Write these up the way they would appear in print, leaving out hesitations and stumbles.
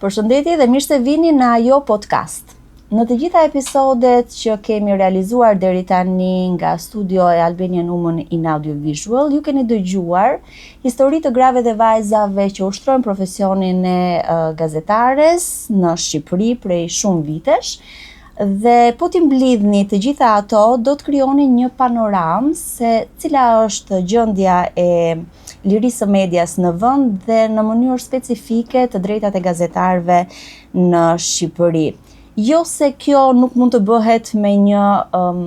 Përshëndetje dhe mirë se vini në Ajo Podcast. Në të gjitha episodet që kemi realizuar deri tani nga studio e Albanian Women in Audiovisual, ju keni dëgjuar histori të grave dhe vajzave që ushtrojnë profesionin e gazetares në Shqipëri prej shumë vitesh. Dhe po t'i mblidhni të gjitha ato, do të krijoni një panoramë se cila është gjendja e lirisë së medias në vend dhe në mënyrë specifike të drejtat e gazetarëve në Shqipëri. Jo se kjo nuk mund të bëhet me një um,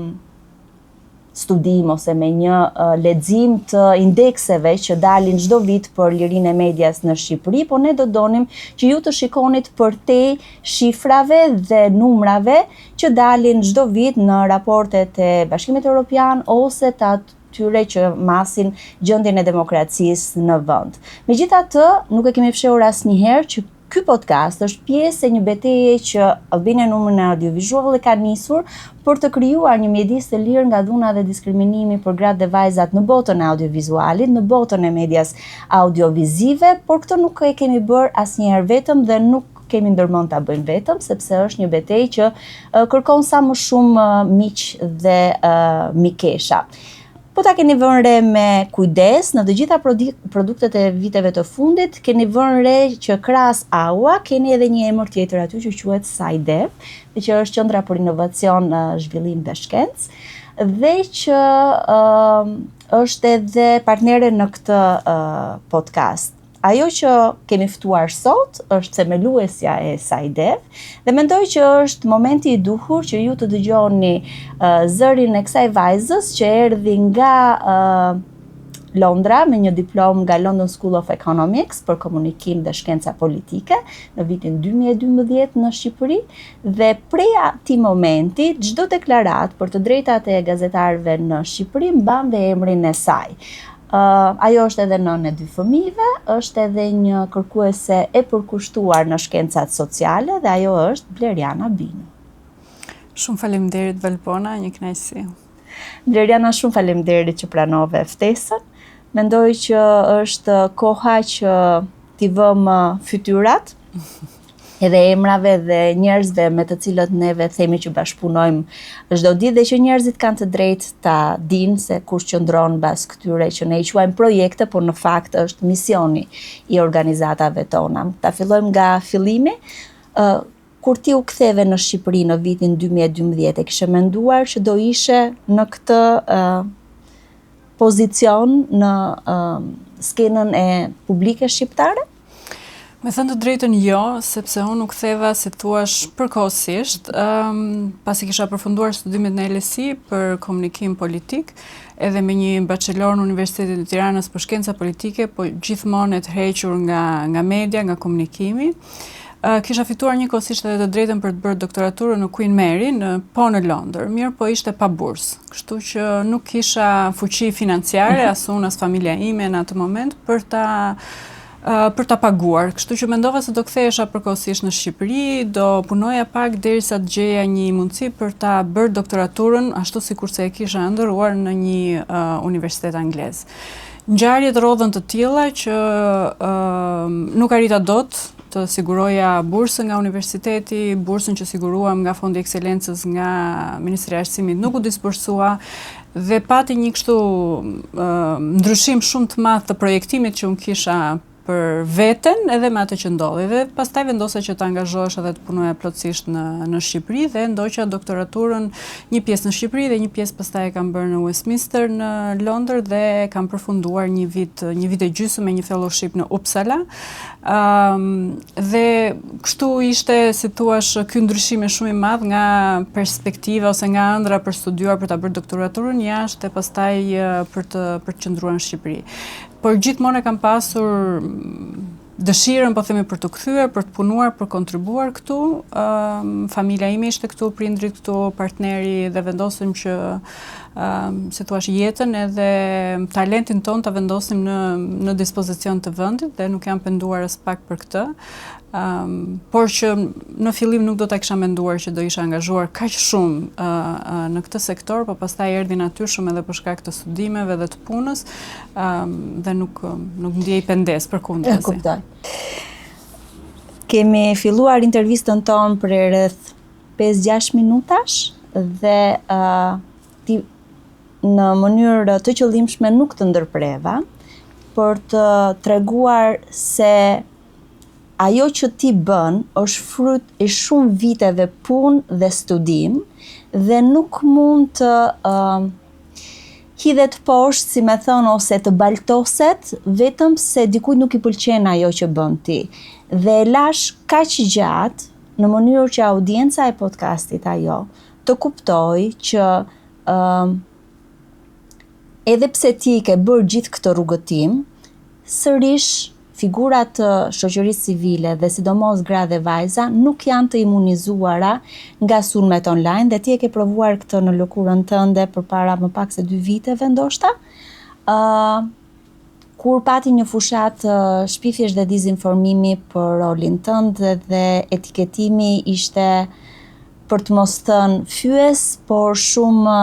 studim ose me një uh, lexim të indekseve që dalin çdo vit për lirinë e medias në Shqipëri, po ne do donim që ju të shikonit përtej shifrave dhe numrave që dalin çdo vit në raportet e Bashkimit Evropian ose të atyre që masin gjendjen e demokracisë në vend. Megjithatë, nuk e kemi fshehur asnjëherë që ky podcast është pjesë e një beteje që Albanian Women in Audiovisual e ka nisur për të krijuar një mjedis të lirë nga dhuna dhe diskriminimi për gratë dhe vajzat në botën e audiovizualit, në botën e medias audiovizive, por këtë nuk e kemi bërë asnjëherë vetëm dhe nuk kemi ndërmend ta bëjmë vetëm, sepse është një betejë që kërkon sa më shumë miq dhe mikesha. Po ta keni vënë re me kujdes në të gjitha produktet e viteve të fundit, keni vënë re që krahas AUA keni edhe një emër tjetër aty që quhet SciDev, dhe që është Qendra për Inovacion, Zhvillim dhe Shkencë, dhe që uh, është edhe partnere në këtë uh, podcast. Ajo që kemi ftuar sot është themeluesja e SciDev dhe mendoj që është momenti i duhur që ju të dëgjoni uh, zërin e kësaj vajzës që erdhi nga uh, Londra me një diplomë nga London School of Economics për komunikim dhe shkenca politike në vitin 2012 në Shqipëri dhe prej atij momenti çdo deklaratë për të drejtat e gazetarëve në Shqipëri mban dhe emrin e saj. Uh, ajo është edhe nënë e dy fëmijëve, është edhe një kërkuese e përkushtuar në shkencat sociale dhe ajo është Bleriana Bino. Shumë faleminderit Valbona, një kënaqësi. Bleriana, shumë faleminderit që pranove ftesën. Mendoj që është koha që t'i vëmë fytyrat edhe emrave dhe njerëzve me të cilët neve themi që bashkëpunojmë çdo ditë dhe që njerëzit kanë të drejtë ta dinë se kush qëndron mbas këtyre që ne i quajmë projekte, por në fakt është misioni i organizatave tona. Ta fillojmë nga fillimi. Ë kur ti u ktheve në Shqipëri në vitin 2012, e kishe menduar që do ishe në këtë uh, pozicion në uh, skenën e publike shqiptare? Me thënë të drejtën jo, sepse unë u ktheva si thuash përkohësisht, um, pasi kisha përfunduar studimet në LSE për komunikim politik, edhe me një bachelor në Universitetin e Tiranës për shkenca politike, po gjithmonë e tërhequr nga nga media, nga komunikimi. Uh, kisha fituar njëkohësisht edhe të drejtën për të bërë doktoraturën në Queen Mary, në po në Londër, mirëpo ishte pa bursë. Kështu që nuk kisha fuqi financiare, as unë, as familja ime në atë moment për ta për ta paguar. Kështu që mendova se do kthehesha përkohësisht në Shqipëri, do punoja pak derisa të gjeja një mundësi për ta bërë doktoraturën ashtu sikurse e kisha ëndërruar në një uh, universitet anglez. Ngjarjet rrodhën të tilla që uh, nuk arrita dot të siguroja bursën nga universiteti, bursën që siguruam nga Fondi i Ekselencës nga Ministria e Arsimit nuk u disbursua dhe pati një kështu ndryshim shumë të madh të projektimit që unë kisha për veten edhe me atë që ndodhi dhe pastaj vendosa që të angazhohesha dhe të punoja plotësisht në në Shqipëri dhe ndoqa doktoraturën një pjesë në Shqipëri dhe një pjesë pastaj e kam bërë në Westminster në Londër dhe kam përfunduar një vit një vit e gjysmë me një fellowship në Uppsala. Ëm um, dhe kështu ishte, si thuash, ky ndryshim shumë i madh nga perspektiva ose nga ëndrra për studiuar për ta bërë doktoraturën jashtë e pastaj për të për të qëndruar në Shqipëri. Por gjithmonë e kam pasur dëshirën, po themi, për t'u kthyer, për të punuar, për kontribuar këtu. Ëm um, familja ime ishte këtu, prindërit këtu, partneri dhe vendosëm që ëm um, si thuash jetën edhe talentin tonë ta vendosim në në dispozicion të vendit dhe nuk jam penduar aspak për këtë. Ëm um, por që në fillim nuk do ta kisha menduar që do isha angazhuar kaq shumë uh, uh, në këtë sektor, po pastaj erdhi natyrshëm edhe për shkak të studimeve dhe të punës, ëm um, dhe nuk nuk ndjej pendesë përkundrazi. E kuptoj. Kemi filluar intervistën tonë prej rreth 5-6 minutash dhe uh, ti në mënyrë të qëllimshme nuk të ndërpreva për të treguar se ajo që ti bën është fryt i shumë viteve punë dhe studim dhe nuk mund të uh, hidhet poshtë, si me thënë, ose të baltoset, vetëm se dikujt nuk i pëlqen ajo që bën ti. Dhe e lashë kaq gjatë në mënyrë që audienca e podcastit ajo të kuptojë që uh, edhe pse ti ke bërë gjithë këtë rrugëtim, sërish figura të shoqërisë civile dhe sidomos gra dhe vajza nuk janë të imunizuara nga sulmet online dhe ti e ke provuar këtë në lëkurën tënde përpara më pak se dy viteve ndoshta. ë uh, kur pati një fushatë shpifjesh dhe dezinformimi për rolin tënd dhe etiketimi ishte për të mos thënë fyes, por shumë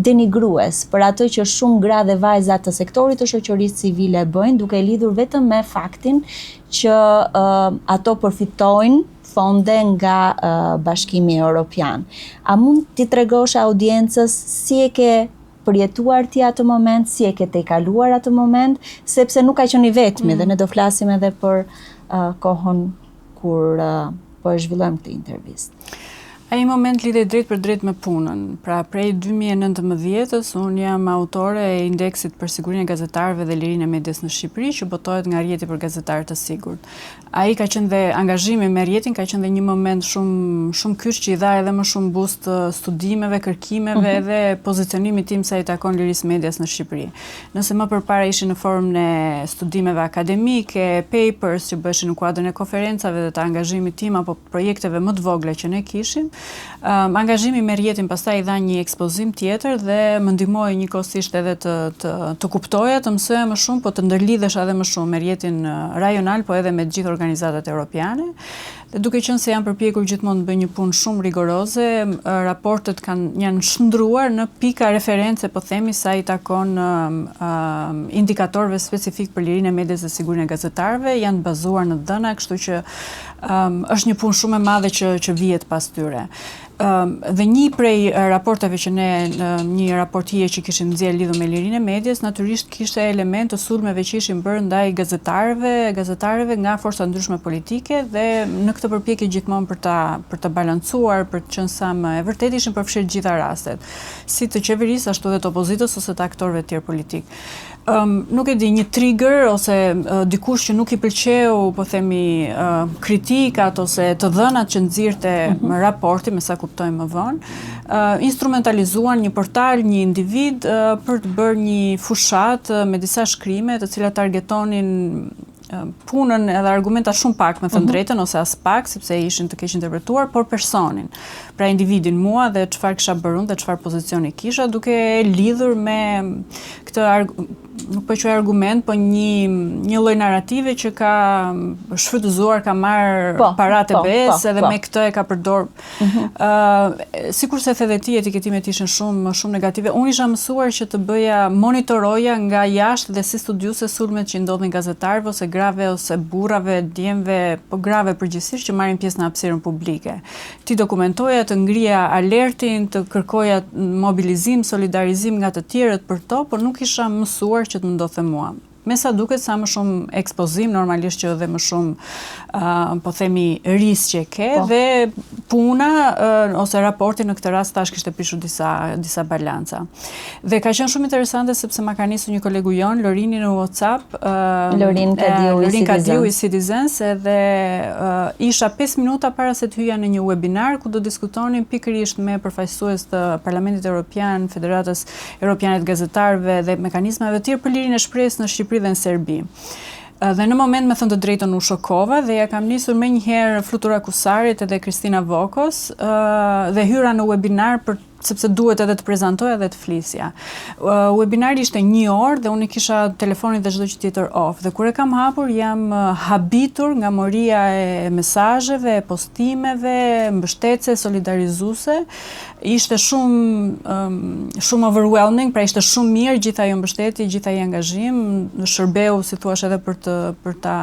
denigrues për atë që shumë gra dhe vajza të sektorit të shoqërisë civile bëjnë, duke e lidhur vetëm me faktin që uh, ato përfitojnë fonde nga uh, Bashkimi Evropian. A mund t'i tregosh audiencës si e ke përjetuar ti atë moment, si e ke tejkaluar atë moment, sepse nuk ka qenë i vetmi mm. dhe ne do flasim edhe për uh, kohën kur uh, po e zhvillojmë këtë intervistë. Ai moment lidhej drejtpërdrejt me punën. Pra prej 2019-ës unë jam autore e indeksit për sigurinë e gazetarëve dhe lirinë e medias në Shqipëri, që botohet nga rrjeti për gazetarë të sigurt. Ai ka qenë dhe angazhimi me rrjetin ka qenë dhe një moment shumë shumë kyç që i dha edhe më shumë boost studimeve, kërkimeve mm -hmm. edhe pozicionimit tim sa i takon lirisë medias në Shqipëri. Nëse më përpara ishin në formën e studimeve akademike, papers që bëheshin në kuadrin e konferencave dhe të angazhimit tim apo projekteve më të vogla që ne kishim, um, angazhimi me rrjetin pastaj i dha një ekspozim tjetër dhe më ndihmoi njëkohësisht edhe të të të kuptoja, të mësoja më shumë, po të ndërlidhesha edhe më shumë me rrjetin rajonal, po edhe me të gjithë organizatat europiane. Dhe duke qenë se jam përpjekur gjithmonë të bëj një punë shumë rigoroze, raportet kanë janë shndërruar në pika reference, po themi sa i takon uh, indikatorëve specifik për lirinë e medias dhe sigurinë e gazetarëve, janë bazuar në dhëna, kështu që um, është një punë shumë e madhe që që vihet pas tyre. Um, dhe një prej raporteve që ne në një raport hije që kishim nxjerrë lidhur me lirinë e medias, natyrisht kishte element të sulmeve që ishin bërë ndaj gazetarëve, gazetarëve nga forca ndryshme politike dhe në këtë përpjekje gjithmonë për ta për të balancuar, për të qenë sa më e vërtetë ishin përfshirë të gjitha rastet, si të qeverisë ashtu edhe të opozitës ose të aktorëve të tjerë politikë. Um, nuk e di, një trigger ose uh, dikush që nuk i pëlqeu, po themi, uh, kritikat ose të dhënat që nxirrte mm -hmm. raporti, me sa kuptojmë më vonë, uh, instrumentalizuan një portal, një individ uh, për të bërë një fushatë uh, me disa shkrime të cilat targetonin punën edhe argumenta shumë pak, me thënë mm -hmm. drejtën, ose aspak, sepse ishin të keqinterpretuar, por personin, pra individin mua dhe çfarë kisha bërë unë dhe çfarë pozicioni kisha, duke e lidhur me këtë nuk po e quaj argument, po një një lloj narrative që ka shfrytëzuar, ka marrë po, paratë e po, BE-së po, edhe po. me këtë e ka përdor. Ëh, mm -hmm. uh, sikurse the dhe ti, etiketimet ishin shumë shumë negative. Unë isha mësuar që të bëja monitoroja nga jashtë dhe si studiuese sulmet që ndodhin gazetarëve ose grave ose burrave, djemve, po grave përgjithsisht që marrin pjesë në hapësirën publike. T'i dokumentoja, të ngrija alertin, të kërkoja mobilizim, solidarizim nga të tjerët për to, por nuk isha mësuar që të më ndodhte mua. Me sa duket sa më shumë ekspozim, normalisht që edhe më shumë, uh, po themi, risqe ke po. dhe puna uh, ose raporti në këtë rast tash kishte prishur disa disa balanca. Dhe ka qenë shumë interesante sepse ma ka nisur një kolegu jonë, Lorini në WhatsApp, uh, Lorin Kadiu uh, Lorin Kadiu i Citizens edhe uh, isha 5 minuta para se të hyja në një webinar ku do diskutonim pikërisht me përfaqësues të Parlamentit Evropian, Federatës Europiane të Gazetarëve dhe mekanizmave të tjerë për lirinë e shprehjes në Shqipëri dhe në Serbi. Dhe në moment me thënë të drejtën u shokova dhe ja kam nisur menjëherë Flutura Kusarit edhe Kristina Vokos dhe hyra në webinar për sepse duhet edhe të prezantoja dhe të flisja. Uh, webinari ishte një orë dhe unë e kisha telefonin dhe çdo gjë tjetër off. Dhe kur e kam hapur jam habitur nga moria e mesazheve, e postimeve, mbështetëse, solidarizuese. Ishte shumë um, shumë overwhelming, pra ishte shumë mirë gjithë ajo mbështetje, gjithë ai angazhim, shërbeu si thua edhe për të për ta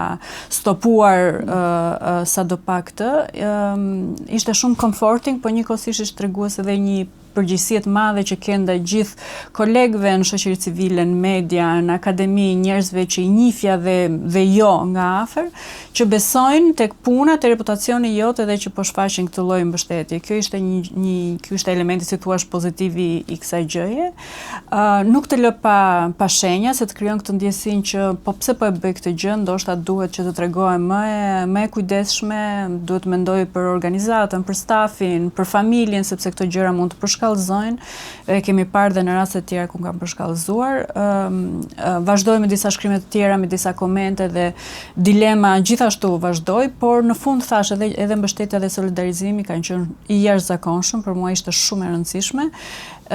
stopuar uh, uh, sado pak këtë. Um, ishte shumë comforting, po njëkohësisht ishte tregues edhe një përgjegjësie të madhe që ke ndaj gjithë kolegëve në shoqëri civile, në media, në akademi, njerëzve që i njihja dhe dhe jo nga afër, që besojnë tek puna, te reputacioni jot edhe që po shfaqin këtë lloj mbështetje. Kjo ishte një një ky ishte elementi si thua pozitiv i, i kësaj gjëje. Ë uh, nuk të lë pa pa shenja se të krijon këtë ndjesinë që po pse po e bëj këtë gjë, ndoshta duhet që të tregohem më e më e kujdesshme, duhet të mendoj për organizatën, për stafin, për familjen, sepse këto gjëra mund të përshkallëzojnë. E kemi parë dhe në raste të tjera ku kanë përshkallëzuar. Ëm uh, vazhdoj me disa shkrime të tjera, me disa komente dhe Dilema gjithashtu vazhdoi, por në fund thashë edhe edhe mbështetja dhe solidarizimi kanë qenë i jashtëzakonshëm, për mua ishte shumë e rëndësishme.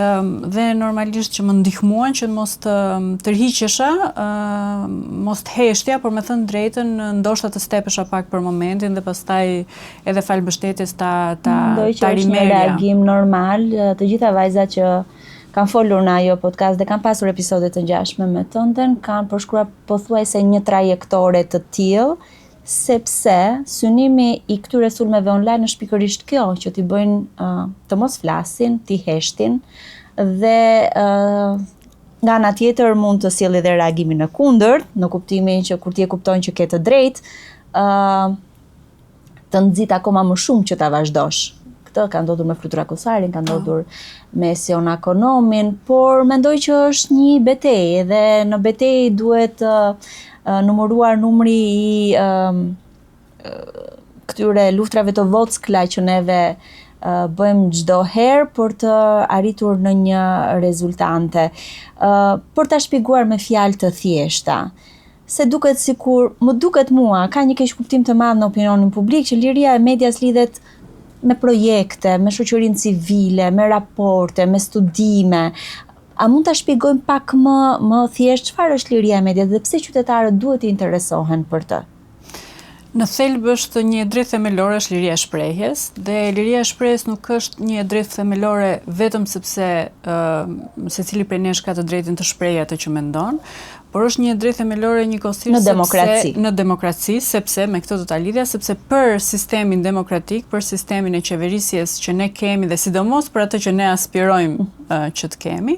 Ëm dhe normalisht që më ndihmuan që mos të tërhiqesha, ëm mos të heshtja, por me thënë drejtën, ndoshta të stepesha pak për momentin dhe pastaj edhe falë mbështetjes ta ta Mendoj që është një reagim normal, të gjitha vajzat që kanë folur në Ajo Podcast dhe kanë pasur episode të ngjashme me tënden, kanë përshkruar pothuajse një trajektore të tillë, sepse synimi i këtyre sulmeve online është pikërisht kjo, që t'i bëjnë uh, të mos flasin, t'i heshtin dhe uh, nga ana tjetër mund të sjellë edhe reagimin e kundërt, në kuptimin që kur ti e kupton që ke të drejtë, uh, të nxit akoma më shumë që ta vazhdosh. Këtë ka ndodhur me Flutura Kusarin, ka po. ndodhur me Siona Konomin, por mendoj që është një betejë dhe në betejë duhet uh, numëruar numri i uh, këtyre luftrave të vockla që neve uh, bëjmë çdo herë për të arritur në një rezultante. Uh, për ta shpjeguar me fjalë të thjeshta, se duket sikur, më duket mua, ka një keqkuptim të madh në opinionin publik që liria e medias lidhet me projekte, me shoqërinë civile, me raporte, me studime. A mund ta shpjegojmë pak më më thjesht çfarë është liria e medias dhe pse qytetarët duhet të interesohen për të? Në thelb është një e drejtë themelore është liria e shprehjes dhe liria e shprehjes nuk është një e drejtë themelore vetëm sepse uh, secili prej nesh ka të drejtën të shprehë atë që mendon, por është një e drejtë themelore njëkohësisht në demokraci. Sepse, në demokraci, sepse me këtë do ta lidhja, sepse për sistemin demokratik, për sistemin e qeverisjes që ne kemi dhe sidomos për atë që ne aspirojmë uh, që të kemi,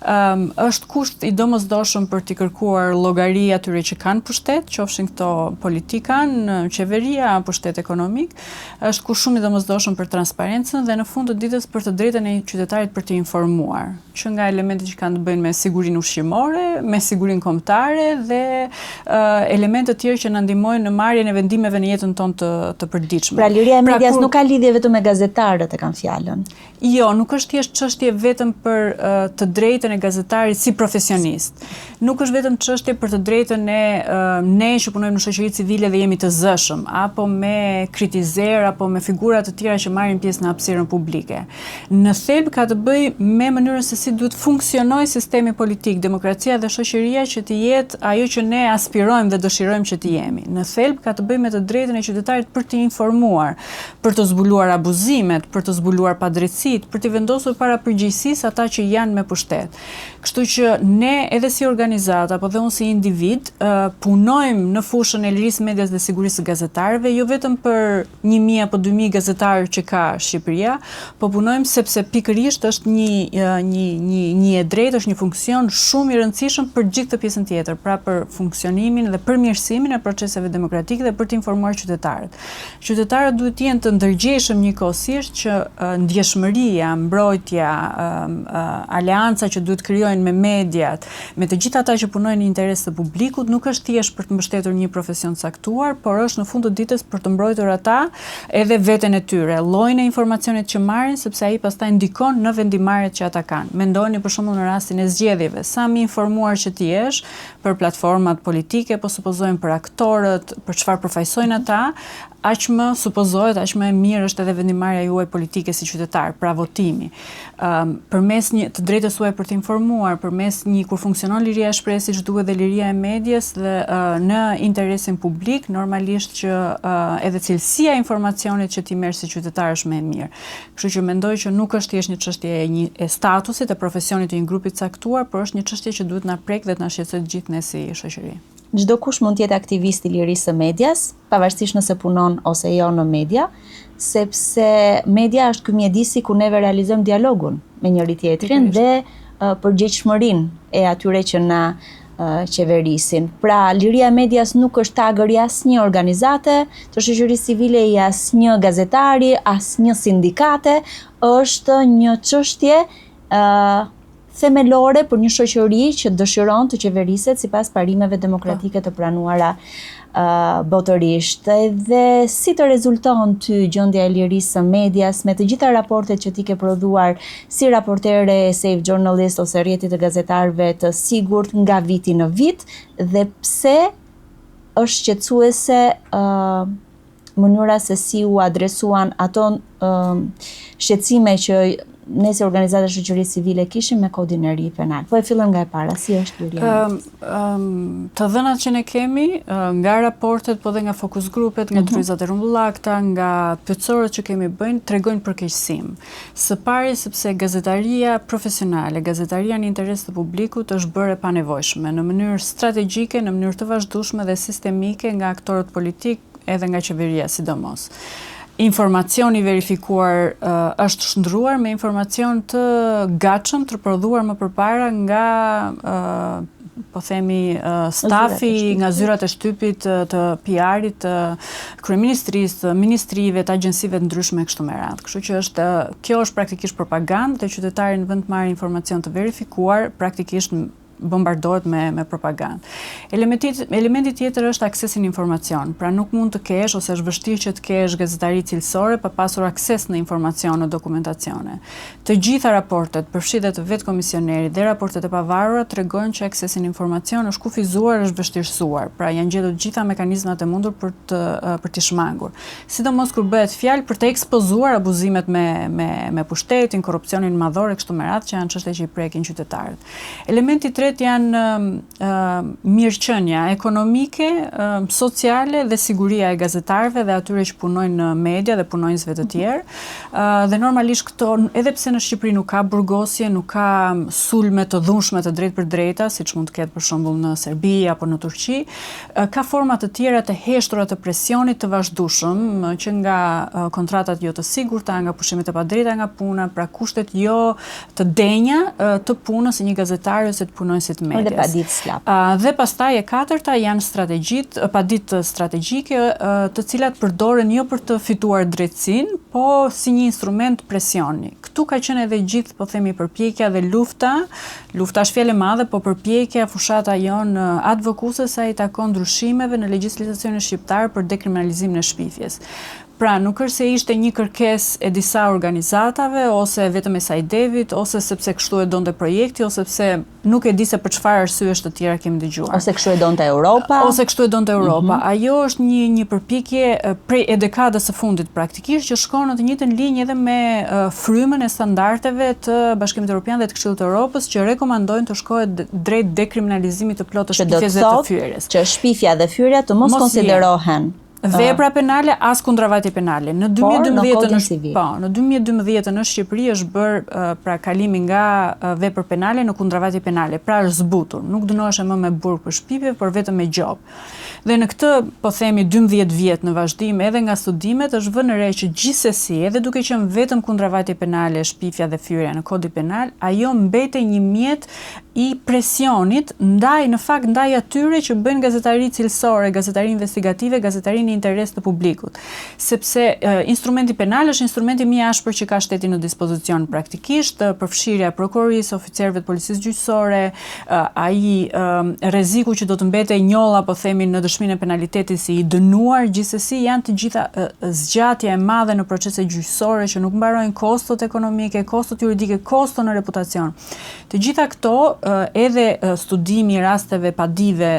um, është kusht i domosdoshëm për t'i kërkuar llogari atyre që kanë pushtet, qofshin këto politikanë, qeveria, pushtet ekonomik, është kusht shumë i domosdoshëm për transparencën dhe në fund të ditës për të drejtën e qytetarit për të informuar. që nga elementet që kanë të bëjnë me sigurinë ushqimore, me sigurinë kombëtare dhe uh, elemente të tjerë që na ndihmojnë në marrjen e vendimeve në jetën tonë të të përditshme. Pra liria e pra, medias pra, kur... nuk ka lidhje vetëm me gazetarët e kam fjalën. Jo, nuk është thjesht çështje vetëm për uh, të drejtën e gazetarit si profesionist. Nuk është vetëm çështje për të drejtën e uh, ne që punojmë në shoqëri civile dhe jemi të zëshëm, apo me kritizerë apo me figura të tjera që marrin pjesë në hapësirën publike. Në thelb ka të bëjë me mënyrën se si duhet të funksionojë sistemi politik, demokracia dhe shoqëria që të jetë ajo që ne aspirojmë dhe dëshirojmë që të jemi. Në thelb ka të bëjë me të drejtën e qytetarit për të informuar, për të zbuluar abuzimet, për të zbuluar padrejtësitë, për t'i vendosur para përgjegjësisë ata që janë me pushtet. Kështu që ne edhe si organizatë apo dhe unë si individ punojmë në fushën e lirisë medias dhe sigurisë së gazetarëve, jo vetëm për 1000 apo 2000 gazetarë që ka Shqipëria, po punojmë sepse pikërisht është një një një një e drejtë, është një funksion shumë i rëndësishëm për gjithë këtë pjesën tjetër, pra për funksionimin dhe përmirësimin e proceseve demokratike dhe për të informuar qytetarët. Qytetarët duhet të jenë të ndërgjegjshëm njëkohësisht që ndjeshmëria, mbrojtja, aleanca që duhet të krijojnë me mediat, me të gjithë ata që punojnë në interes të publikut, nuk është thjesht për të mbështetur një profesion të caktuar, por është në fund të ditës për të mbrojtur ata edhe veten e tyre, llojin e informacionit që marrin, sepse ai pastaj ndikon në vendimmarrjet që ata kanë. Mendoni për shembull në rastin e zgjedhjeve, sa më i informuar që të jesh për platformat politike, po supozojmë për aktorët, për çfarë përfaqësojnë ata, Aq më supozohet, aq më e mirë është edhe vendimmarrja juaj politike si qytetar, pra votimi. Ëm përmes një të drejtës suaj për të informuar, përmes një kur funksionon liria e shprehjes siç duhet dhe liria e medies dhe uh, në interesin publik, normalisht që uh, edhe cilësia e informacionit që ti merr si qytetar është më e mirë. Kështu që mendoj që nuk është thjesht një çështje e një e statusit, e profesionit të një grupi të caktuar, por është një çështje që duhet na prekë dhe të na shqetësojë të gjithë ne si shoqëri. Çdokush mund të jetë aktivist i lirisë së medias, pavarësisht nëse punon ose jo në media, sepse media është ky mjedisi ku neve realizojmë dialogun me njëri-tjetrin dhe përgjegjshmërinë e atyre që na qeverisin. Pra, liria e medias nuk është tagër i asnjë organizate të shoqërisë civile, i asnjë gazetari, asnjë sindikate, është një çështje themelore për një shoqëri që dëshiron të qeveriset sipas parimeve demokratike të pranuara uh, botërisht. Dhe si të rezulton ty gjendja e lirisë së medias me të gjitha raportet që ti ke prodhuar si raportere e Safe Journalist ose rrjetit të gazetarëve të sigurt nga viti në vit dhe pse është shqetësuese uh, mënyra se si u adresuan ato uh, shqetësime që ne si organizata e shoqërisë civile kishim me kodin e ri penal. Po e fillojmë nga e para, si është liria? Ëm um, të dhënat që ne kemi nga raportet, po dhe nga fokus grupet, nga uh mhm. -huh. tryezat e rrumbullakta, nga pyetësorët që kemi bëjnë, tregojnë përkeqësim. Së pari sepse gazetaria profesionale, gazetaria në interes të publikut është bërë e panevojshme në mënyrë strategjike, në mënyrë të vazhdueshme dhe sistemike nga aktorët politikë, edhe nga qeveria sidomos. Informacioni i verifikuar uh, është shndërruar me informacion të gatshëm, të prodhuar më përpara nga uh, po themi stafi nga zyrat e shtypit të PR-it të kryeministrisë, të ministrive, të agjencive të ndryshme kështu me radhë. Kështu që është kjo është praktikisht propagandë dhe qytetari në vend të marrë informacion të verifikuar, praktikisht bombardohet me me propagandë. Elementi elementi tjetër është aksesi në informacion. Pra nuk mund të kesh ose është vështirë që të kesh gazetari cilësore pa pasur akses në informacion, në dokumentacione. Të gjitha raportet, përfshi dhe të vetë komisionerit dhe raportet e pavarura tregojnë që aksesi në informacion është kufizuar, është vështirësuar. Pra janë gjetur të gjitha mekanizmat e mundur për të për t'i shmangur. Sidomos kur bëhet fjalë për të ekspozuar abuzimet me me me pushtetin, korrupsionin madhor e kështu me radhë, që janë çështje që i prekin qytetarët. Elementi i tretë janë mirëqenia ekonomike, sociale dhe siguria e gazetarëve dhe atyre që punojnë në media dhe punonjësve të tjerë. Dhe normalisht këto, edhe pse në Shqipëri nuk ka burgosje, nuk ka sulme të dhunshme të drejtpërdrejta, siç mund të ketë për shembull në Serbi apo në Turqi, ka forma të tjera të heshtura të presionit të vazhdueshëm, që nga kontratat jo të sigurta, nga pushimet e padrejta nga puna, pra kushtet jo të denja të punës së një gazetari ose të punonjësit të medias. Dhe paditë SLAPP. Dhe pastaj e katërta janë strategjitë, paditë strategjike, të cilat përdoren jo për të fituar drejtësinë, po si një instrument presioni. Këtu ka qenë edhe gjithë, po themi, përpjekja dhe lufta, lufta është fjalë e madhe, po përpjekja, fushata jonë advokuese sa i takon ndryshimeve në legjislacionin shqiptar për dekriminalizimin e shpifjes. Pra, nuk është se ishte një kërkesë e disa organizatave ose vetëm e SAIDEV-it ose sepse kështu e donte projekti ose pse nuk e di se për çfarë arsyesh të tjera kemi dëgjuar. Ose kështu e donte Europa. Ose kështu e donte Europa. Mm -hmm. Ajo është një një përpjekje prej e dekadës së fundit praktikisht që shkon në të njëjtën linjë edhe me frymën e standardeve të Bashkimit Evropian dhe të Këshillit të Europës që rekomandojnë të shkohet drejt dekriminalizimit të plotë të shpifjes dhe të fyerjes. Që shpifja dhe fyerja të mos, mos konsiderohen Vepra penale as kundravajtje penale. Në 2012 në po, në 2012 në Shqipëri është bërë pra kalimi nga vepër penale në kundravajtje penale, pra është zbutur. Nuk dënohesh më me burg për shpifje, por vetëm me gjobë. Dhe në këtë, po themi 12 vjet në vazhdim edhe nga studimet është vënë re që gjithsesi, edhe duke qenë vetëm kundravajtje penale, shpifja dhe fyerja në kodin penal, ajo mbetej një mjet i presionit ndaj në fakt ndaj atyre që bëjnë gazetari cilësore, gazetari investigative, gazetari në interes të publikut. Sepse e, instrumenti penal është instrumenti më i ashpër që ka shteti në dispozicion praktikisht, përfshirja e prokurorisë, oficerëve të policisë gjyqësore, ai rreziku që do të mbetej njolla, po themi në dëshminë e penalitetit si i dënuar, gjithsesi janë të gjitha zgjatja e madhe në procese gjyqësore që nuk mbarojnë kostot ekonomike, kostot juridike, kosto në reputacion. Të gjitha këto edhe studimi i rasteve padive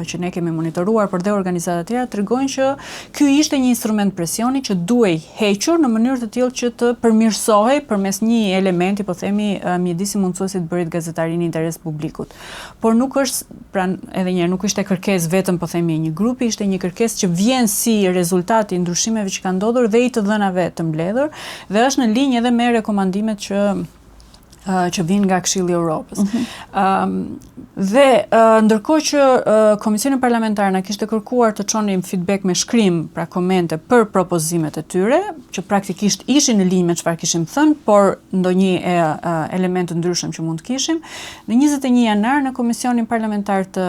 që ne kemi monitoruar, por dhe organizata të tjera tregojnë që ky ishte një instrument presioni që duhej hequr në mënyrë të tillë që të përmirësohej përmes një elementi, po themi, mjedisi mundësues i të bërit gazetari në interes të publikut. Por nuk është, pra edhe një herë nuk ishte kërkesë vetëm po themi e një grupi, ishte një kërkesë që vjen si rezultat i ndryshimeve që kanë ndodhur dhe i të dhënave të mbledhur dhe është në linjë edhe me rekomandimet që që vijnë nga Këshilli i Europës. Mm -hmm. um, dhe uh, ndërkohë që uh, Komisioni Parlamentar na kishte kërkuar të çonim feedback me shkrim, pra komente për propozimet e tyre, që praktikisht ishin në linjë me çfarë kishim thënë, por ndonjë e, uh, element të ndryshëm që mund të kishim, në 21 janar në Komisionin Parlamentar të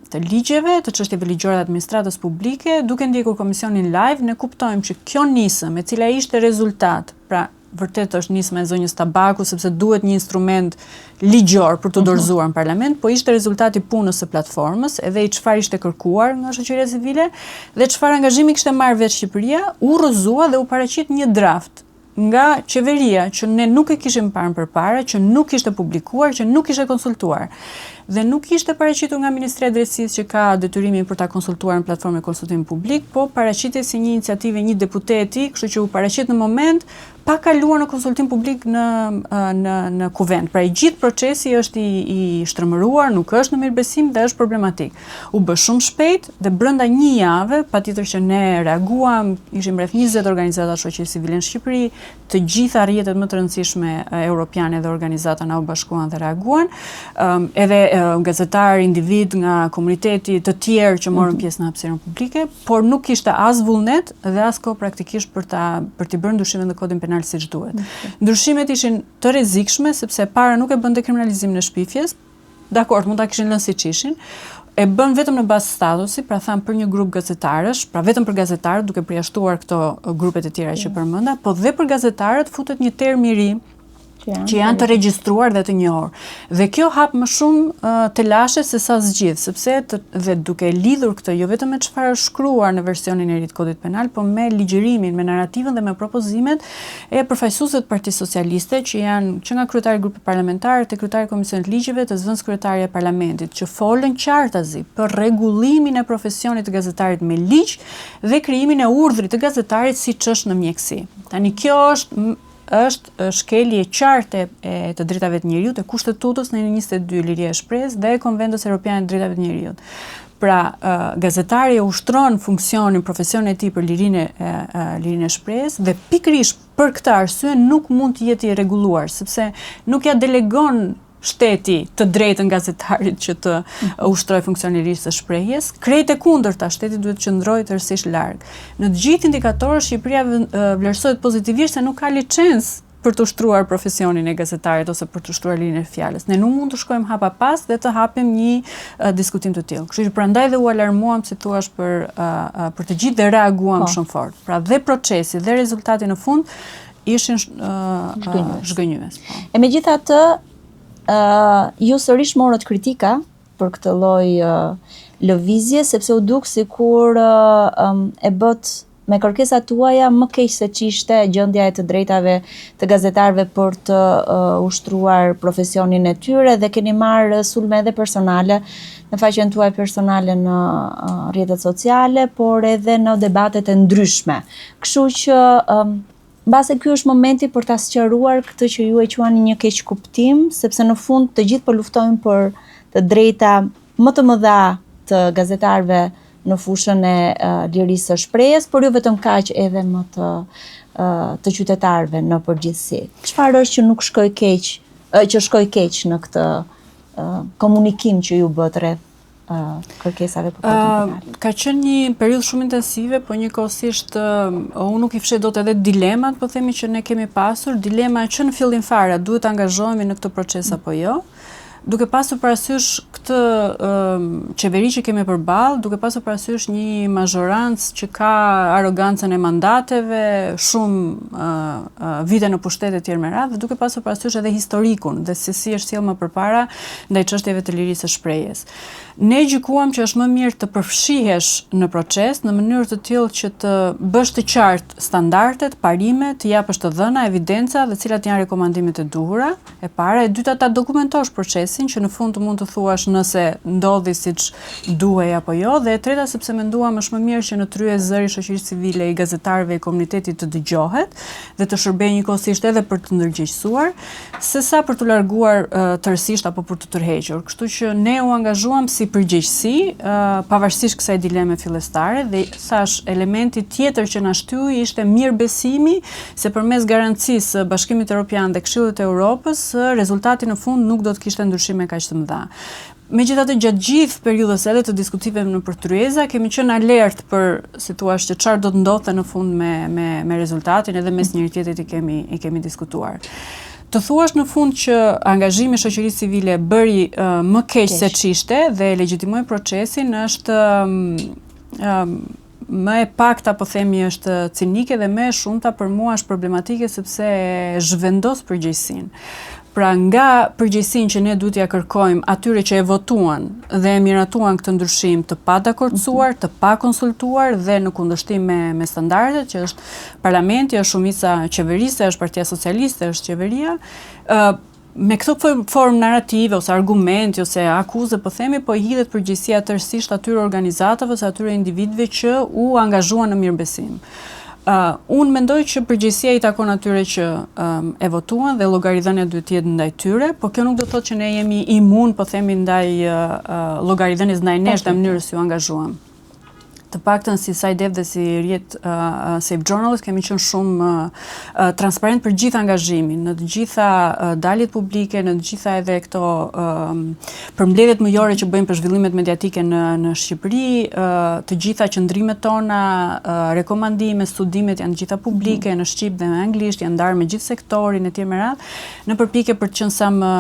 të Ligjeve, të Çështjeve Ligjore dhe Administratës Publike, duke ndjekur komisionin live, ne kuptojmë që kjo nismë, e cila ishte rezultat, pra vërtet është nisma e zonjës Tabaku sepse duhet një instrument ligjor për t'u mhm. dorëzuar në parlament, po ishte rezultati i punës së platformës, edhe i çfarë ishte kërkuar nga shoqëria civile dhe çfarë angazhimi kishte marrë vetë Shqipëria, u rrëzua dhe u paraqit një draft nga qeveria që ne nuk e kishim parë përpara, që nuk ishte publikuar, që nuk ishte konsultuar. Dhe nuk ishte paraqitur nga Ministria e Drejtësisë që ka detyrimin për ta konsultuar në platformën e konsultimit publik, po paraqitej si një iniciativë e një deputeti, kështu që u paraqit në moment pa kaluar në konsultim publik në në në Kuvend. Pra i gjithë procesi është i i shtrembëruar, nuk është në mirëbesim dhe është problematik. U bë shumë shpejt dhe brenda një jave, patjetër që ne reaguam, ishim rreth 20 organizata të shoqërisë civile në Shqipëri, të gjitha rrjetet më të rëndësishme europiane dhe organizata na u bashkuan dhe reaguan. Edhe gazetarë, individë nga komuniteti të tjerë që morën mhm. pjesë në hapësirën publike, por nuk kishte as vullnet dhe as kohë praktikisht për ta për t'i bërë ndryshimet në kodin penal siç duhet. Mhm. Ndryshimet ishin të rrezikshme sepse para nuk e bënte kriminalizimin e shpifjes, Dakord, mund ta kishin lënë siç ishin. E bën vetëm në bazë statusi, pra thamë për një grup gazetarësh, pra vetëm për gazetarët, duke përjashtuar këto grupet e tjera që përmenda, po dhe për gazetarët futet një term i ri, që janë, që janë të regjistruar dhe të njohur. Dhe kjo hap më shumë uh, telashe se sa zgjidh, sepse të, dhe duke lidhur këtë jo vetëm me çfarë është shkruar në versionin e ri të Kodit Penal, po me ligjërimin, me narrativën dhe me propozimet e përfaqësuesve të Partisë Socialiste që janë që nga kryetari i grupit parlamentar te kryetari i Komisionit të Ligjeve te zëvendëskryetarja e Parlamentit që folën qartazi për rregullimin e profesionit të gazetarit me ligj dhe krijimin e urdhrit të gazetarit siç është në mjekësi. Tani kjo është është shkelje e qartë e të drejtave të njeriut, e Kushtetutës në 22 liria e shprehjes dhe e Konventës Europiane të Drejtave të Njeriut. Pra, gazetari e ushtron funksionin, profesionin e tij për lirinë e lirinë e shprehjes dhe pikërisht për këtë arsye nuk mund të jetë i rregulluar, sepse nuk ia delegon shteti të drejtën gazetarit që të ushtrojë funksionin e lirisë së shprehjes, krejt e kundërta, shteti duhet të qëndrojë tërësisht larg. Në të gjithë indikatorët Shqipëria vlerësohet pozitivisht se nuk ka licencë për të ushtruar profesionin e gazetarit ose për të ushtruar lirinë e fjalës. Ne nuk mund të shkojmë hapa pas dhe të hapim një uh, diskutim të tillë. Kështu që prandaj dhe u alarmuam si thua për uh, për të gjithë dhe reaguam po. shumë fort. Pra dhe procesi dhe rezultati në fund ishin uh, zhgënjyes. Po. E megjithatë, uh, ju sërish morët kritika për këtë lloj uh, lëvizje sepse u duk sikur uh, um, e bëtë me kërkesat tuaja më keq se ç'ishte gjendja e të drejtave të gazetarëve për të uh, ushtruar profesionin e tyre dhe keni marrë sulme edhe personale në faqen tuaj personale në uh, rrjetet sociale, por edhe në debatet e ndryshme. Kështu që um, mbase ky është momenti për ta sqaruar këtë që ju e quani një keqkuptim, sepse në fund të gjithë po luftojmë për të drejta më të mëdha të gazetarëve në fushën e lirisë së shprehjes, por jo vetëm kaq edhe më të të qytetarëve në përgjithësi. Çfarë është që nuk shkoi keq, që shkoi keq në këtë komunikim që ju bëtë rreth kërkesave për kodin penal? Ka qenë një periudhë shumë intensive, po njëkohësisht unë nuk i fsheh dot edhe dilemat, po themi që ne kemi pasur, dilema që në fillim fare, duhet të angazhohemi në këtë proces apo jo. Duke pasur parasysh këtë qeveri që kemi përballë, duke pasur parasysh një mazhorancë që ka arrogancën e mandateve, shumë vite në pushtet e tjerë me radhë, dhe duke pasur parasysh edhe historikun dhe se si është sjellë më përpara ndaj çështjeve të lirisë së shprehjes. Ne gjykuam që është më mirë të përfshihesh në proces në mënyrë të tillë që të bësh të qartë standardet, parimet, të japësh të dhëna, evidenca dhe cilat janë rekomandimet e duhura. E para, e dyta ta dokumentosh procesin që në fund të mund të thuash nëse ndodhi siç duhej apo jo dhe e treta sepse menduam është më mirë që në tryezë zëri i shoqërisë civile, i gazetarëve, i komunitetit të dëgjohet dhe të shërbejë njëkohësisht edhe për të ndërgjegjësuar, sesa për t'u larguar tërësisht apo për t'u tërhequr. Kështu që ne u angazhuam si përgjegjësi, pavarësisht kësaj dileme fillestare dhe thashë elementi tjetër që na shtyu ishte mirëbesimi se përmes garancisë së Bashkimit Europian dhe Këshillit të Europës rezultati në fund nuk do të kishte ndryshime kaq të mëdha. Megjithatë gjatë gjithë periudhës edhe të diskutimeve nëpër tryeza kemi qenë alert për, si thua, që çfarë do të ndodhte në fund me me me rezultatin, edhe mes njëri tjetrit i kemi i kemi diskutuar. Të thuash në fund që angazhimi i shoqërisë civile bëri uh, më keq se ç'ishte dhe legjitimoi procesin është um, um, më e pakta po themi është cinike dhe më e shumta për mua është problematike sepse zhvendos përgjegjësinë. Pra nga përgjegjësinë që ne duhet t'ia kërkojmë atyre që e votuan dhe e miratuan këtë ndryshim të padakordësuar, mhm. të pakonsultuar dhe në kundërshtim me me standardet që është parlamenti, është shumica qeverisëse, është Partia Socialiste, është qeveria, ë Me këtë formë narrative ose argumenti ose akuze po themi, po i hidhet përgjegjësia tërësisht atyre organizatave ose atyre individëve që u angazhuan në mirëbesim. Uh, unë mendoj që përgjegjësia i takon atyre që um, e votuan dhe llogaridhënia duhet të jetë ndaj tyre, por kjo nuk do të thotë që ne jemi imun, po themi ndaj uh, uh, llogaridhënies ndaj nesh dhe mënyrës si u angazhuam. të paktën si SciDev dhe si rrjet uh, Save Journalist kemi qenë shumë uh, transparent për gjithë angazhimin, në të gjitha uh, daljet publike, në të gjitha edhe këto uh, përmbledhjet mujore që bëjmë për zhvillimet mediatike në në Shqipëri, uh, të gjitha qëndrimet tona, uh, rekomandime, studimet janë të gjitha publike mm. në shqip dhe në anglisht, janë ndarë me gjithë sektorin e tjerë me radhë. në përpjekje për të qenë sa më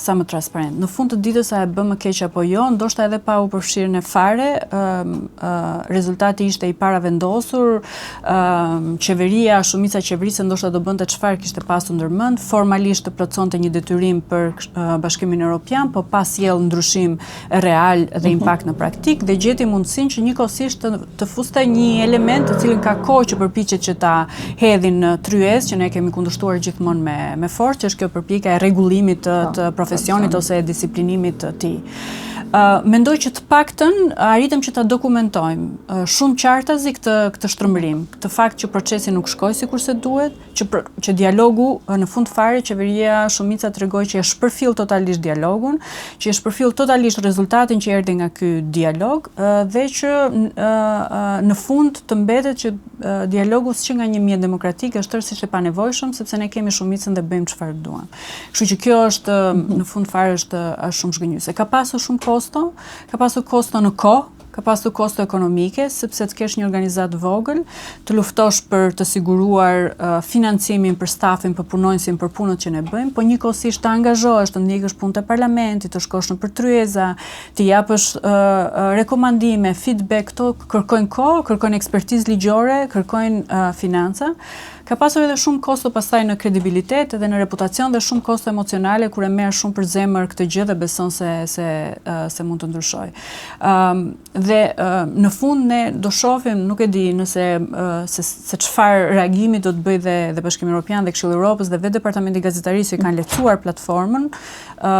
sa më transparent. Në fund të ditës a e bëmë më keq apo jo, ndoshta edhe pa u përfshirë ne fare, rezultati ishte i paravendosur, qeveria, shumica qeverisëse ndoshta do bënte çfarë kishte pasur ndërmend, formalisht të plotësonte një detyrim për Bashkimin Evropian, po pa sjellë ndryshim real dhe mhm. impakt në praktikë dhe gjeti mundësinë që njëkohësisht të, të fuste një element të cilin ka kohë që përpiqet që ta hedhin në tryezë, që ne kemi kundërshtuar gjithmonë me me forcë, që është kjo përpjekja e rregullimit të, po, të profesionit ose e disiplinimit të tij. Uh, mendoj që të paktën arritëm që ta dokumentojmë uh, shumë qartazi këtë këtë shtrembërim, këtë fakt që procesi nuk shkoi sikurse duhet, që për, që dialogu në fund fare qeveria shumica tregoi që e shpërfill totalisht dialogun, që e shpërfill totalisht rezultatin që erdhi nga ky dialog dhe që në fund të mbetet që dialogu s'qenka një mjet demokratik është tërësisht e panevojshëm sepse ne kemi shumicën dhe bëjmë çfarë duam. Kështu që kjo është në fund fare është është shumë zhgënjyese. Ka pasur shumë kosto, ka pasur kosto në kohë, Ka pasur kosto ekonomike, sepse të kesh një organizatë të vogël, të luftosh për të siguruar uh, financimin për stafin, për punonjësin, për punët që ne bëjmë, po njëkohësisht të angazhohesh, të ndjekësh punët e parlamentit, të shkosh nëpër tryeza, të japësh uh, rekomandime, feedback, këto kërkojnë kohë, kërkojnë ekspertizë ligjore, kërkojnë uh, financa. Ka pasur edhe shumë kosto pastaj në kredibilitet edhe në reputacion dhe shumë kosto emocionale kur e merr shumë për zemër këtë gjë dhe beson se se se mund të ndryshojë. Ëm dhe në fund ne do shohim, nuk e di nëse se se çfarë reagimi do të bëjë dhe dhe Bashkimi Evropian dhe Këshilli i Evropës dhe vetë Departamenti i Gazetarisë që kanë lehtësuar platformën, ë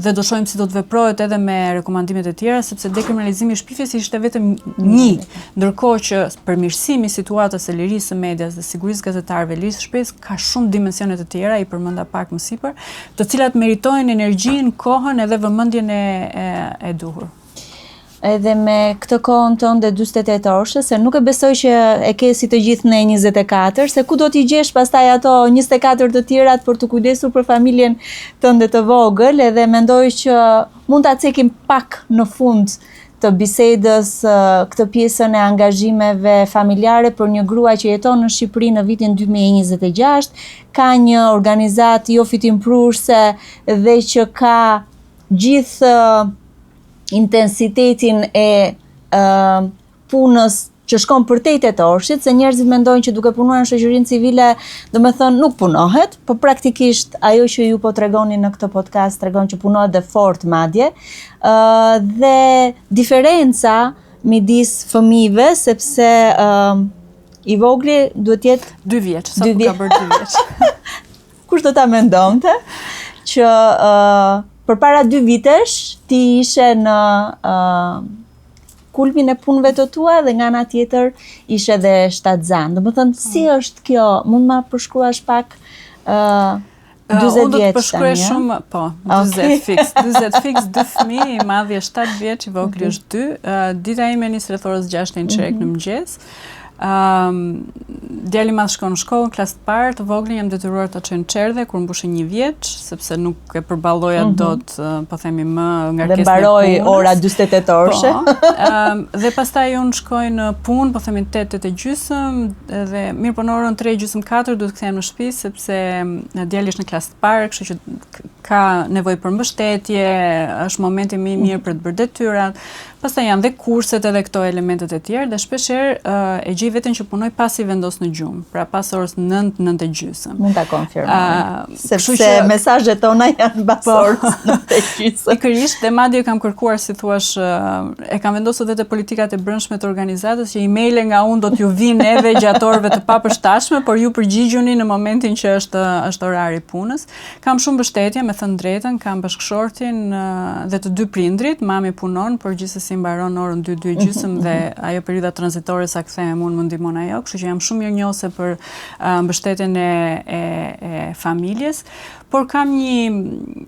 dhe do shohim si do të veprohet edhe me rekomandimet e tjera sepse dekriminalizimi i shpifjes ishte vetëm një, ndërkohë që përmirësimi i situatës së lirisë së medias dhe sigurisë gazetarëve, lirisë së shprehjes ka shumë dimensione të tjera, i përmenda pak më sipër, të cilat meritojnë energjinë, kohën edhe vëmendjen e e, e duhur. Edhe me këtë kohën tënde 48 orëshe, se nuk e besoj që e ke si të gjithë ne 24, se ku do t'i gjesh pastaj ato 24 të tjerat për t'u kujdesur për familjen tënde të vogël, edhe mendoj që mund ta cekim pak në fund të bisedës këtë pjesën e angazhimeve familjare për një grua që jeton në Shqipëri në vitin 2026, ka një organizatë jo fitimprurëse dhe që ka. gjithë uh, intensitetin e uh, punës që shkon përtej tetorëshit, se njerëzit mendojnë që duke punuar në shoqërinë civile, domethënë nuk punohet, po praktikisht ajo që ju po tregoni në këtë podcast tregon që punohet dhe fort madje. Ë uh, dhe diferenca midis fëmijëve sepse ë uh, i vogli duhet të jetë 2 vjeç, sapo ka bërë 2 vjeç. Kush do ta mendonte që uh, përpara 2 vitesh ti ishe në uh, kulmin e punëve të tua dhe nga ana tjetër ishe dhe shtatzënë. Domethënë, si mm. është kjo? Mund ma përshkruash pak uh, 40 vjeç Unë do të përshkruaj shumë, po, 40 okay. fiks, 40 fiks, dy fëmijë, i madhi është 7 vjeç, i vogli është 2. Uh, dita ime nis rreth orës 6 e një çerek mm -hmm. në mëngjes. Um, djali i madh shkon në shkollë, në klasë të parë, të voglin jam detyruar ta çoj në çerdhe kur mbushi një vjeç, sepse nuk e përballoja mm -hmm. dot, po themi më ngarkesën e punës. Dhe mbaroi ora 48 orëshe. Po, um, dhe pastaj unë shkoj në punë, po themi 8 8 e gjysmë, dhe mirëpo në orën 3 e gjysmë 4 duhet të kthehem në shtëpi sepse djali është në klasë të parë, kështu që ka nevojë për mbështetje, është momenti më i mirë për të bërë detyrat. Pastaj janë dhe kurset edhe këto elementet e tjerë dhe shpeshherë uh, e gjej veten që punoj pasi vendos në gjumë, pra pas orës 9, 9 e gjysmë. Mund ta konfirmoj. Uh, sepse që, mesazhet tona janë pas po, orës 9 e gjysmë. Pikërisht dhe madje kam kërkuar si thua e kam vendosur edhe te politikat e brendshme të organizatës që emaile nga unë do t'ju vinë edhe gjatë orëve të papërshtatshme, por ju përgjigjuni në momentin që është është orari i punës. Kam shumë mbështetje, me thënë drejtën, kam bashkëshortin dhe të dy prindrit, mami punon, por gjithsesi mbaron në orën 2, 2 e gjysmë mhm, dhe mhm. ajo periudha tranzitore sa kthehem unë më ndihmon ajo, kështu që jam shumë mirënjohëse për mbështetjen e, e, e familjes, por kam një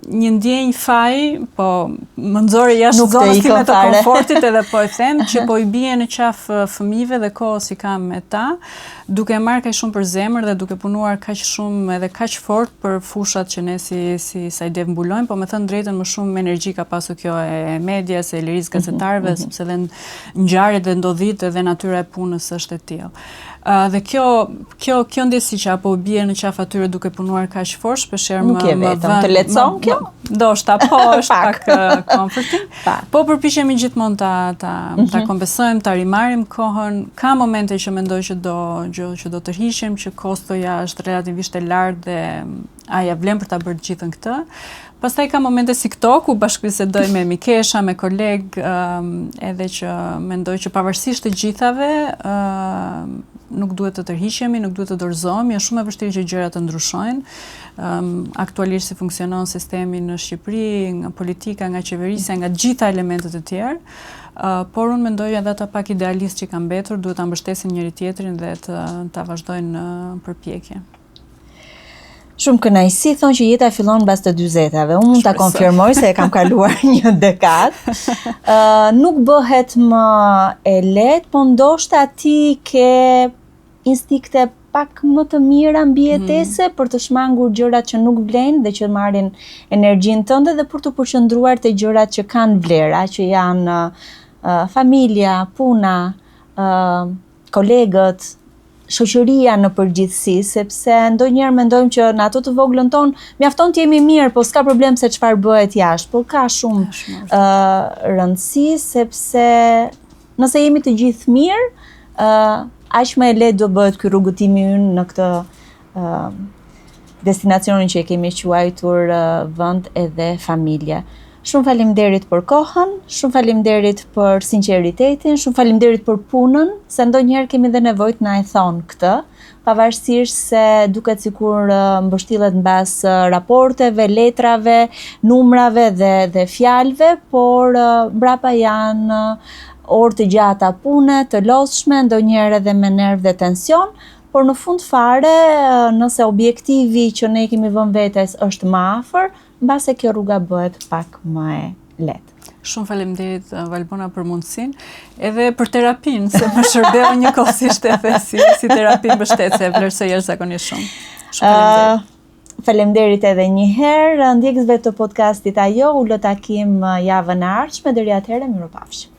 një ndjenjë faji, po më nxore jashtë zonës time të komfortit edhe po e them që po i bie në qafë fëmijëve dhe kohës që kam me ta. Duke e marrë kaq shumë për zemër dhe duke punuar kaq shumë edhe kaq fort për fushat që ne si si SciDev mbulojmë, po me thënë drejtën më shumë energji ka pasur kjo e medias, e lirisë mhm, gazetarëve, mm -hmm. sepse dhe ngjarjet dhe ndodhitë dhe natyra e punës është e tillë. Uh, dhe kjo kjo kjo ndjesi që apo bie në qafë atyre duke punuar kaq fort, shpeshherë më më vetëm, të lehtëson kjo? Ndoshta po është pak uh, comforting. Pak. Po përpiqemi gjithmonë ta ta mm -hmm. ta mhm. kompensojmë, ta rimarrim kohën. Ka momente që mendoj që do gjë që do tërhiqem, që kostoja është relativisht e lartë dhe a ja vlen për ta bërë të gjithën këtë. Pastaj ka momente si këto ku bashkëbisedoj me mikesha, me kolegë, um, edhe që mendoj që pavarësisht të gjithave, um, nuk duhet të tërhiqemi, nuk duhet të dorëzohemi, është shumë e vështirë që gjërat të ndryshojnë. Um, aktualisht si funksionon sistemi në Shqipëri, nga politika, nga qeverisja, nga të gjitha elementët e tjerë. Uh, por unë mendoj edhe ata pak idealistë që kanë mbetur, duhet ta mbështesin njëri-tjetrin dhe të ta vazhdojnë uh, përpjekjen. Shumë kënaqësi thonë që jeta fillon mbas të dyzetave. Unë mund ta konfirmoj se e kam kaluar një dekadë. Uh, nuk bëhet më e lehtë, po ndoshta ti ke instinkte pak më të mira mbijetese mm. për të shmangur gjërat që nuk vlejnë dhe që marrin energjinë tënde dhe për t'u përqendruar te gjërat që kanë vlera, që janë uh, familja, puna, uh, kolegët, shoqëria në përgjithësi, sepse ndonjëherë mendojmë që në ato të voglën tonë mjafton të jemi mirë, po s'ka problem se çfarë bëhet jashtë, por ka shumë uh, rëndësi sepse Nëse jemi të gjithë mirë, ë uh, aq më e lehtë do bëhet ky rrugëtimi ynë në këtë ë uh, destinacionin që e kemi quajtur uh, vend edhe familje. Shumë faleminderit për kohën, shumë faleminderit për sinqeritetin, shumë faleminderit për punën, se ndonjëherë kemi dhe nevojë të na e thonë këtë, pavarësisht se duket sikur mbështillet mbas raporteve, letrave, numrave dhe dhe fjalëve, por mbrapa janë orë të gjata pune, të lodhshme, ndonjëherë edhe me nerv dhe tension, por në fund fare, nëse objektivi që ne kemi vënë vetes është më afër, mbase kjo rruga bëhet pak më e lehtë. Shumë faleminderit eh, Valbona për mundësinë, edhe për terapinë, se më shërbeu njëkohësisht edhe si si terapi mbështetëse, e vlerësoj jashtëzakonisht shumë. Shumë faleminderit. Uh, faleminderit edhe një herë ndjekësve të podcastit Ajo, u lë takim eh, javën e ardhshme, deri atëherë mirupafshim.